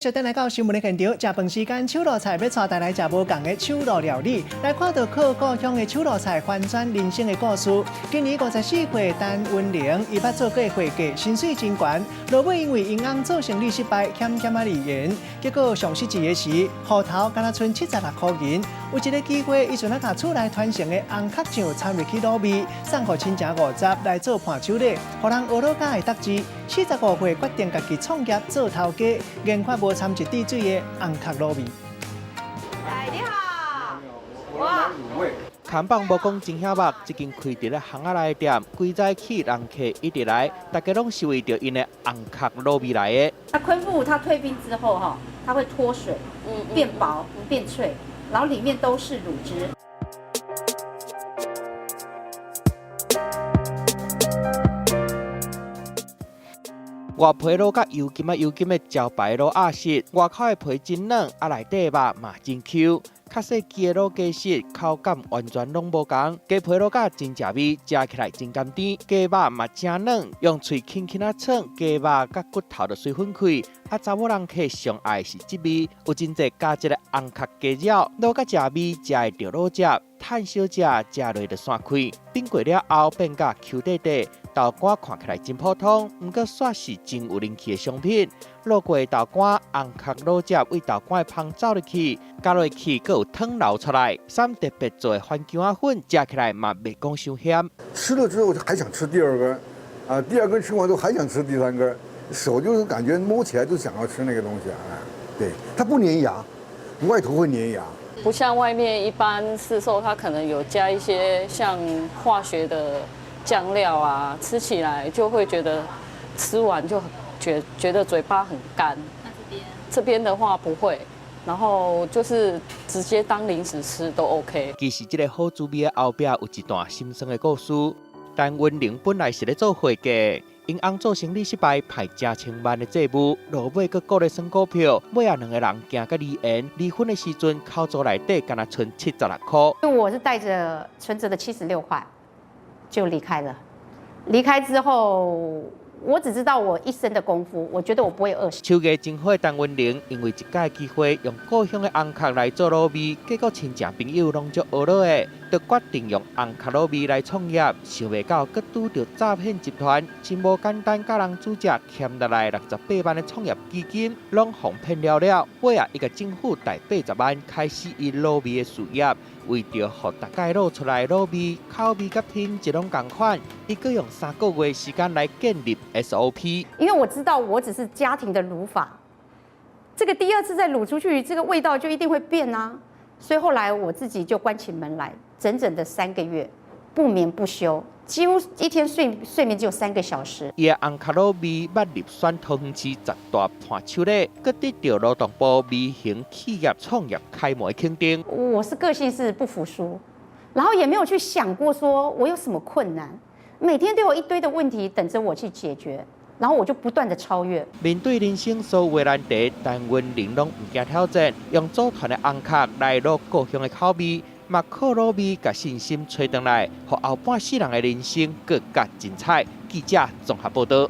小等來到新聞的現場，食飯時間，手路菜欲帶大家來食無仝的手路料理，來看著靠故鄉的手路菜翻轉人生的故事。今年54歲，陳文玲伊捌做過會計，薪水真懸，落尾因為𪜶翁做生意失敗，險險仔離緣，結果上失志的時，戶頭敢若賰76箍銀。有一个機會，伊就若共厝內傳承的紅殼醬摻入去滷味，送予親情50來做伴手禮，予人呵咾佮會得志。45歲決定家己創業做頭家，研發無摻一滴水的紅殼滷味。哎，你好，哇！看板無講真顯目，這間開佇咧巷仔內的店，規早起人客一直來，大家攏是為著𪜶的紅殼滷味來的。它昆布它退冰之後哈，它會脫水，變薄變脆，然後裡面都是滷汁。外皮滷甲油金仔油金的招牌滷鴨實，外口的皮真軟，啊內底肉嘛真 Q。較細支的滷雞實，口感完全攏無仝。雞皮滷甲真食味，食起來真甘甜。雞肉嘛誠軟，用喙輕輕仔嗆，雞肉佮骨頭就隨分開。啊，查某人客上愛是這味，有真濟加一个紅殼雞爪，滷甲食味，食會著滷汁，趁燒食，食落就散開。冰過了後變甲 Q 塊塊，豆乾看起來真普通，毋過煞是真有人氣的商品。滷過的豆乾，紅殼滷汁為豆乾的芳走入去，加落去閣有湯流出來，攏特別做的番薑仔粉，食起來嘛袂講傷鹹。吃了之後還想吃第二根，啊，第二根吃完之後還想吃第三根，手就是感覺摸起來就想要吃那個東西啊。對，它不粘牙，外頭會粘牙。不像外面一般市售，它可能有加一些像化學的醬料啊，吃起來就會覺得吃完就覺得嘴巴很乾。那這邊？這邊的話不會，然後就是直接當零食吃都 OK。其實這个好滋味的後壁有一段心酸的故事。陳文玲本來是咧做會計，𪜶翁做生意失敗，欠成千萬的債務，落尾閣顧咧算股票，尾仔兩个人行甲離緣。離婚的時陣，口座內底敢若賰76箍。我是帶著存摺的76塊就離開了。離開之後，我只知道我一身的功夫，我覺得我不會餓死。手藝真好的陳文玲，因為一擺機會用故鄉的紅殼來做滷味，結果親戚朋友攏足呵咾的，就決定用紅殼滷味來創業。想袂到，閣拄著詐騙集團，真無簡單，共人主借欠落來68萬的創業基金，攏予騙了了。尾仔，伊共政府貸80萬，開始伊滷味的事業。為著予逐擺滷出來滷味口味佮品質攏仝款，伊閣用3個月時間來建立 SOP。因為我知道我只是家庭的滷法，這個第二次再滷出去，這個味道就一定會變啊。所以後來我自己就關起門來，整整的3個月，不眠不休，幾乎一天睡眠只有3個小時。伊的紅殼滷味捌入選桃園市十大伴手禮，閣得著勞動部微型企業創業楷模肯定。我是個性是不服輸，然後也沒有去想過說我有什麼困難，每天都有一堆的問題等着我去解決，然後我就不斷的超越。面對人生所有的難題，陳文玲攏毋驚挑戰，用祖傳的紅殼來滷故鄉的口味，嘛靠滷味共信心揣轉來，予後半世人的人生閣較精彩。記者綜合報導。